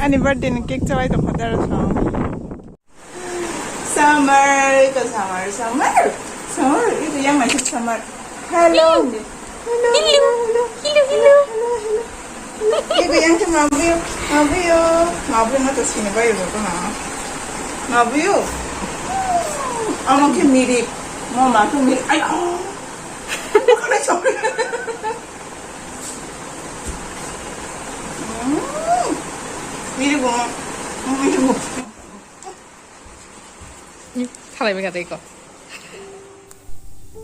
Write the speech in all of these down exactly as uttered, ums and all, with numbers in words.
Ani birthday ni cake chawai tongkha dara song. Summer, ito summer, summer, summer, ito yang masih summer. Hello. Hello, hello, hello, hello, hello, hello, hello. Ito yang sa mabuyo, mabuyo, mabuyo na to sini ba yo ko na. Mabuyo. Amo ke miri, mo ma to miri. Ay, oh. Bukan sorry.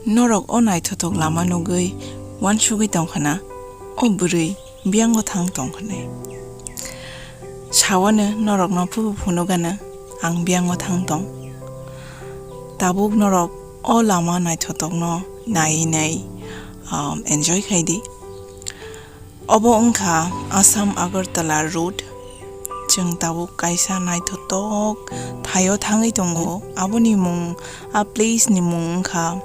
Norok o naithothok lama nugwi uansugwi tongkhana, o bwrwi biyango thang tongkha hinwi. Sawano norokno phubu phunukgano ang biyango thang tong. Tabuk norok o lama naithothokno naiwi nai, um, enjoy khai di. Obo wngkha Assam Agartala road. Chwng tabuk kaisa naithothok thaio thangwi tongo. Aboni mung, a place ni mung wngkha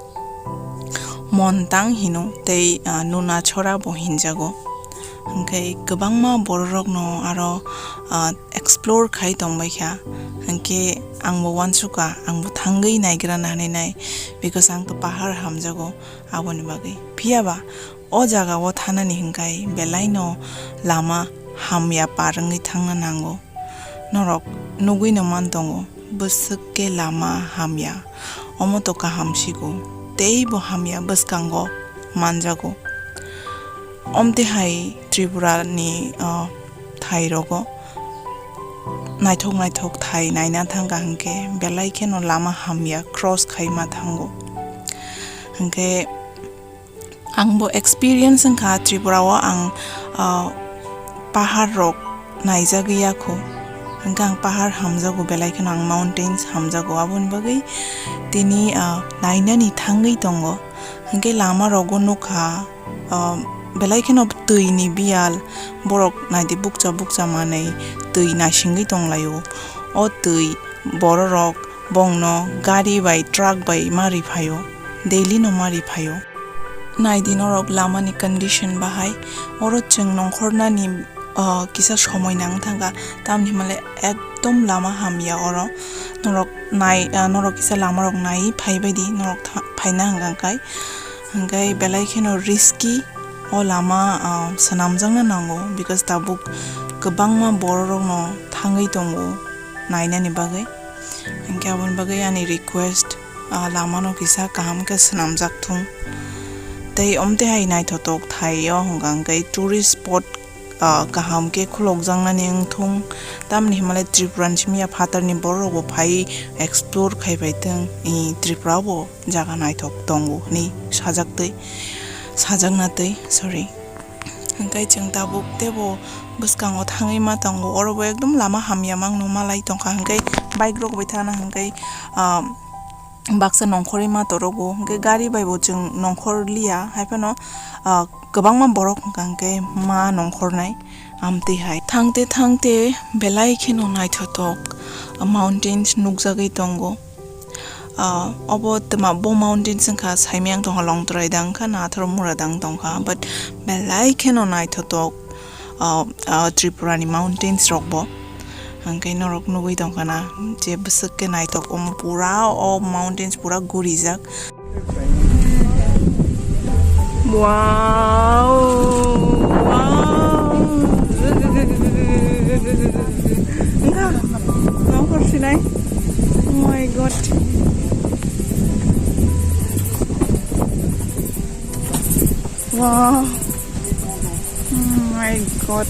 Montang hino tei, ah, Nunachora bo hinjago. Hwnkhe kwbangma bororokno aro, ah, explore khai tongbaikha. Hwnkhe angbo uansukha, angbo thangwi naigrana hinwi nai, because ang to pahar hamjago aboni bagwi. Phiyaba o jaga o thanani hwnkhe belaino lama hamya par wngwi thangna nango. Norok nugwino man tongo, bwswk khe lama hamya, omo to kaham sigo, teibo hamya bwskango manjago. Omtwi hai Tripura ni, o, thai rogo naithok naithok thai naina thangkha hwnkhe belai kheno lama hamya cross khaima thango. Hwnkhe Ang bo experience wngkha Tripura o ang, ah, pahar rok naijagwi yakho. Hwnkhe ang pahar hamjago, belai kheno ang mountains hamjago. Aboni bagwi tini, ah, nainani thangwi tongo. Hwnkhe lama rogo nukha, ah, belai kheno twi ni biyal, borok naidi bukcha bukcha manwi twi naisingwi tonglaio. O twi bororok bongno gari bai, truck bai ma riphaio, daily no ma riphaio. Naidi norok lama ni condition bahai, oro chwng nongkhornani, ah, kisa somoi nang thangkha, tamni hwnmale ekdom lama hamya oro. Norok nai, ah, norok kisa lama rok nai phaibaidi norok tha-, phaina hwnkha kai. Hwnkhe belai kheno risky o lama, ah, swnamjakna nango, because tabuk kwbangma bororokno thangwi tongo nainani bagwi. Hwnkhe aboni bagwi ani request, ah, lamano kisa kaham khe swnamjak thung. Tei omtwi hai naithothok thai o hwnkha hwnkhe tourist spot, ah, kaham khe khulokjaknani wng thung. Tamni hwnmale Tripura ni simi ya phatarni borok rokbo phai explore khai phai thung. I Tripura o bo jaga naithok tongo hwnwi sajak twi, sajakna twi, sorry. Hwnkhe chwng tabuk teibo bwskango thangwi ma tongo, oro bo ekdom lama hamya mangno malai tongkha, hwnkhe bike rok bai thana hwnkhe, ah, baksa nongkhorwi ma torogo, hwnkhe gari bai bo chwng nongkhor liya, haiphano, ah, kwbangma borok hwnkha hwnkhe ma nongkhornai amtwi hai. Thangte thangte belai kheno naithothok mountains nukjagwi tongo. Ah, obo twma bo mountains wngkha, saimiyang tongkha, Longtrai dang kha, Nathar Mura dang tongkha, but belai kheno naithothok, ah, ah, Tripura ni mountains rok bo. Hwnkhe norok nugwi tongkha na, je bwswk khe naithok, omo pura o mountains pura gurijak. Wow! Wow! Nongkhor sinai. Oh my God. Wow. Oh my God.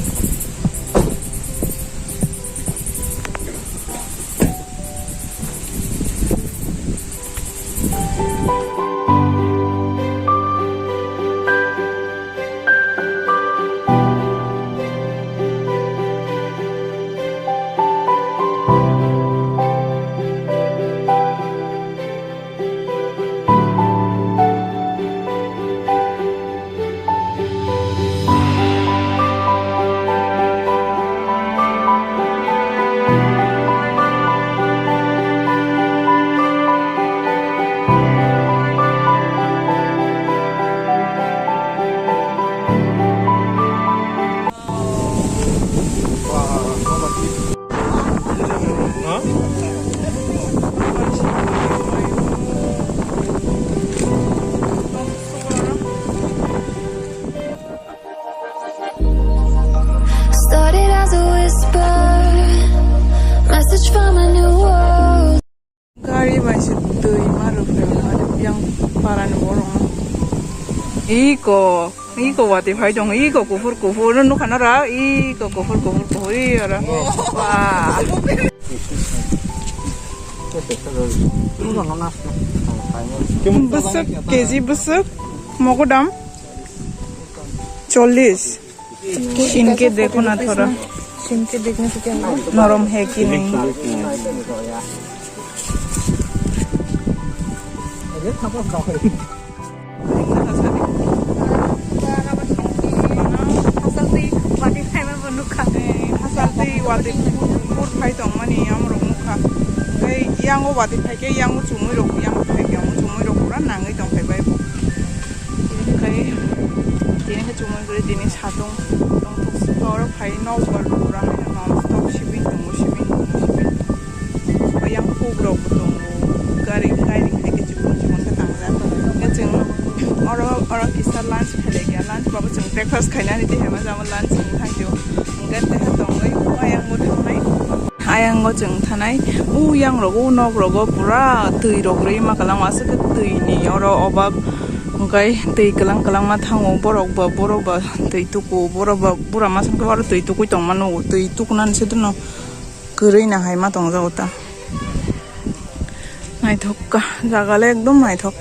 Parani borok no. Iko, iko watwi phai tongo, iko kuphur kuphur, no nukha nara, iko kuphur kuphur kuphur, i oro. Wah. Bwswk, K G bwswk, mogodam chollish. इनके देखो ना थोड़ा। इनके देखने से क्या हुआ? नरम है कि नहीं? Hasal twi watwi phur phai tongmani amorok nukha. Tei yango watwi phaikhe yango chumui rok, yango phaikhe yango chumui rok pura nangwi tongphai bai bo. Tini khe chumui kwrwi tini satung tongthok sukha oro phai nokbar pura haino non stop sibin tongo, sibin tongo, sibin tongo. Yang pukrok bo tongo, gari, gari hai khe chikon chikon khe tangjak. Hwnkhe chwng oro, oro kisa lunch khailaiya, lunch babo chwng breakfast khainani tei hema jamo lunch wng thangkhe o. Hwnkhe teha tongwi o ayang bo thangnai. Ayango chwng thanai, o yang rogo, o nok rogo pura twi rok rwi ma kwlangma, aswk khe twi ni oro obab, hwnkhe twi kwlang kwlangma thango, borok ba, borok ba twi tuku, borok ba bura masa khe oro twi tukui tongma nugo, twi tukunani se dono kwrwi na hai ma tongjago ta. Naithok kha, jaga le ekdom naithok.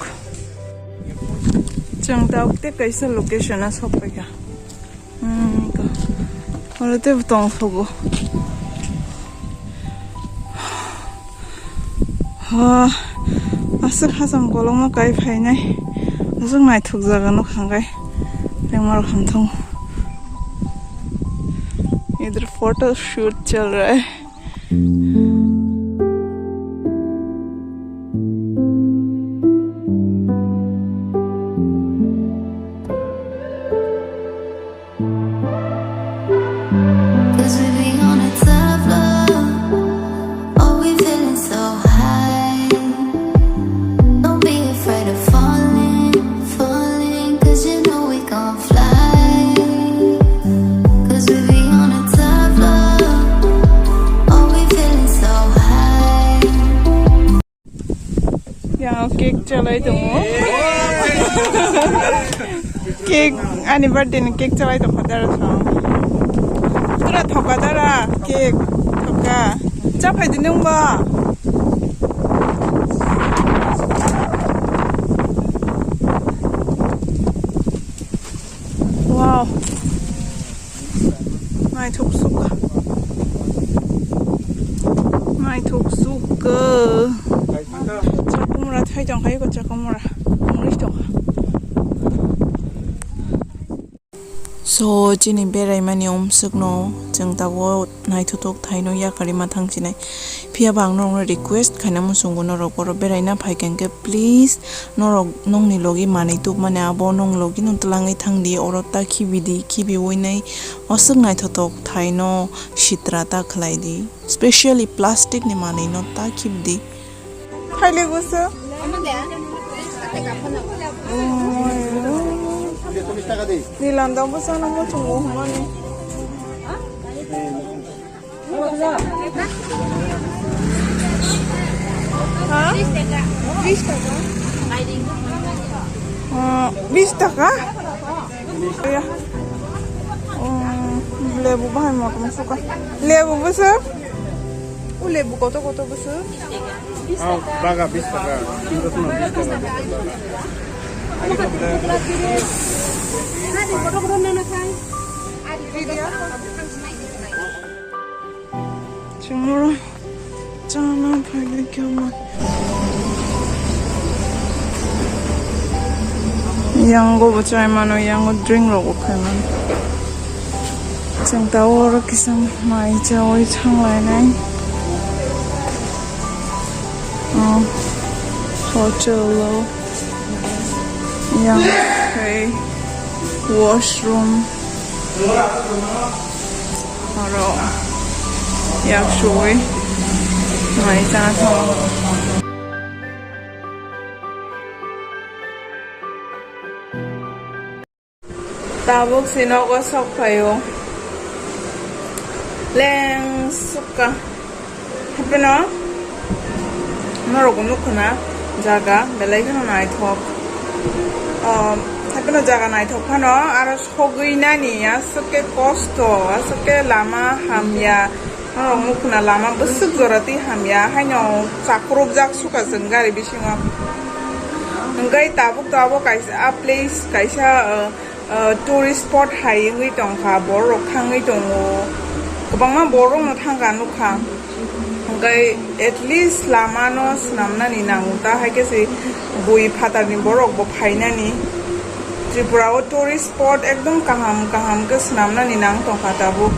Chwng tabuk tei kaisa location o sok paikha. Hmm, oro tei bo tong thogo. Ha, aswk hacham kolokma kai phainai. Aswk naithok jaga no khangai. Tengma rok hamthung. इधर photo shoot चल रहा है। Cause we be on a tough love. Oh, we feeling so high. Don't be afraid of falling, falling, cause you know we gon' fly. Cause we be on a tough love. Oh, we feeling so high. Yang cake chalai tongo. Cake, ani birthday ni cake chalai tongkha dara song. Tura thoka dara, cake thoka. Cha phai di nung ba. Wow. Naithok sukha. Naithok sukha. Chakumra thai tong khai ko chakumra. Mungli tong kha. So, chini beraimani umswkno chwng tabuk naithothok thaino yakarwi ma thangsinai. Phiya ba ang norokno request khaina muchungo, norok oro beraina phaikha hwnkhe please norok nokni logi manwi tubmani abo nokni logino twlangwi thangdi, oro ta khibidi, khibiwi nai aswk naithothok thaino sitra ta khlaidi, specially plastic ni manwino ta khibidi. Khaile gusu. Ni landa bwsano muchungo hwnmani. Ha? Bis taka? Ah, bis taka? Ya. Oh, lebu bahai motom suka. Lebu bwswk? O lebu koto koto bwswk? Oh, baga bis taka. Chwngno chana phaikha khe omo. Yango bo chai mano, yango drink rok bo khai mano. Chwng ta oro kisa mai chawi thanglainai. Oh, hotel o. Yang khai washroom. Oro yak suwi mai chana thango. Tabuk si nogo sok phaio. Leng sukha. Happy no? Norok nukha na jaga belai kheno naithok. Um, haikhe no jaga naithok phano aro sogwi nani aswk khe kosto, aswk khe lama hamya, norok nukho na lama bwswk jora twi hamya, haino chakrukjak sukha chwng gari bisingo. Hwnkhe tabuk tabuk kaisa a place kaisa, uh, uh, tourist spot hai wngwi tongkha, bororok thangwi tongo, kwbangma bororokno thangkha nukha. Hwnkhe at least lama no swnamnani nango ta, hai khe se bui phatarni borok bo phainani. Tripura o tourist spot ekdom kaham kaham khe swnamnani nang tongkha tabuk.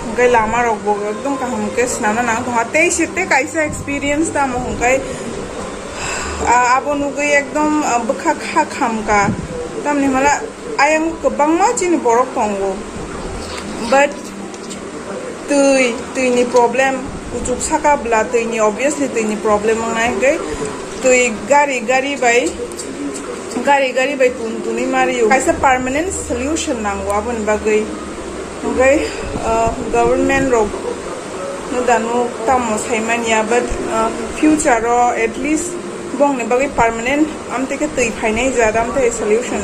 Hwnkhe lama rok bo ekdom kaham khe swnamna nang tongkha. Tei se tei kaisa experience tamo hwnkhe, ah, abo nugwi ekdom, ah, bwkha kha khamkha. Tamni hwnla ayang kwbangma chini borok tongo. But twi, twini problem, kuchuk saka bwla twini, obviously twini problem wngnai hwnkhe twi gari, gari bai, gari, gari bai tun tunwi ma rio. Kaisa permanent solution nango aboni bagwi. Hwnkhe, uh, government rok no da nuk tamo saimanya, but, uh, future o at least bongni bagwi permanent amtwi khe twi phainai jat amtwi solution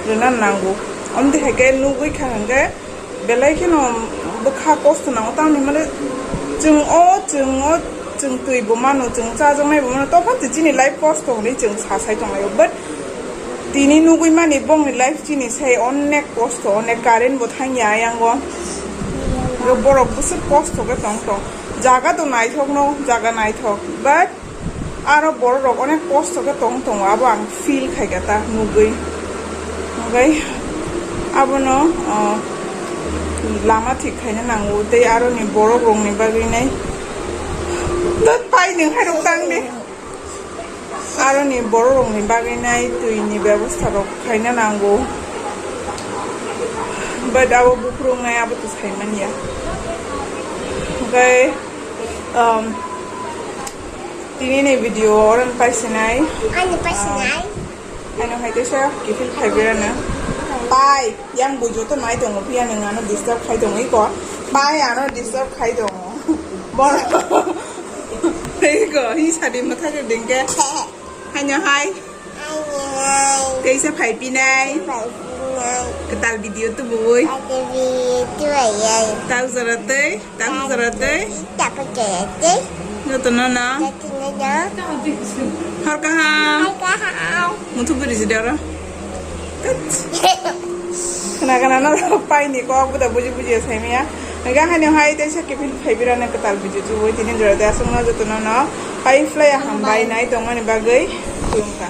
rwna nango. Amtwi hai khe nugwi kha hwnkhe belai kheno bwkha kosto nango, tamni hwnmale chwng o, chwng o, chwng twi bo mano, chwng chajaknai bo mano, topha twi chini life kosto hwnwi chwng sa sai tonglaio, but tini nugwi mani bongni life chini sai onek kosto, onek current bo thangya ayango, borok bwswk kosto khe tong tong, jaga to naithok no, jaga naithok, but aro borok rok onek kosto khe tong tongo, abo ang feel khaikha ta nugwi. Hwnkhe abono, ah, lama thik khaina nango tei aroni borok rokni bagwi nai. Tat pai nwng hai rok tang de. Aroni borok rokni bagwi nai twini bebosta rok khaina nango. But abo buphuru wngnai abo to saimanya. Hwnkhe, um, Tini ni video oro ni paisinai. Ani paisinai. Ano hai kaisa kiphil khai berana. Pai, yang bo joto nai tongo, phiya nwng ano disturb khai tongo, iko. Pai, ano disturb khai tongo. Bor. Iko, hi sadi matha ke dengke. Hanya hai. Kaisa phai pinai. Phai pinai. Kwtal video tubui. Kwtal video tubui. Tau jora tei, tau jora tei. Tau jora tei. Jotono no. Jotono no. Hor kaham. Hor kaham. Muthuburi jidara. Khna khna no pai ni kok buda buji buji sai maya. Ga hani hai tei sa kipin phai birana kwtal video tubui tini jora tei aswk no jotono no. Pai phlai hambai nai tongmani bagwi. Khulumkha.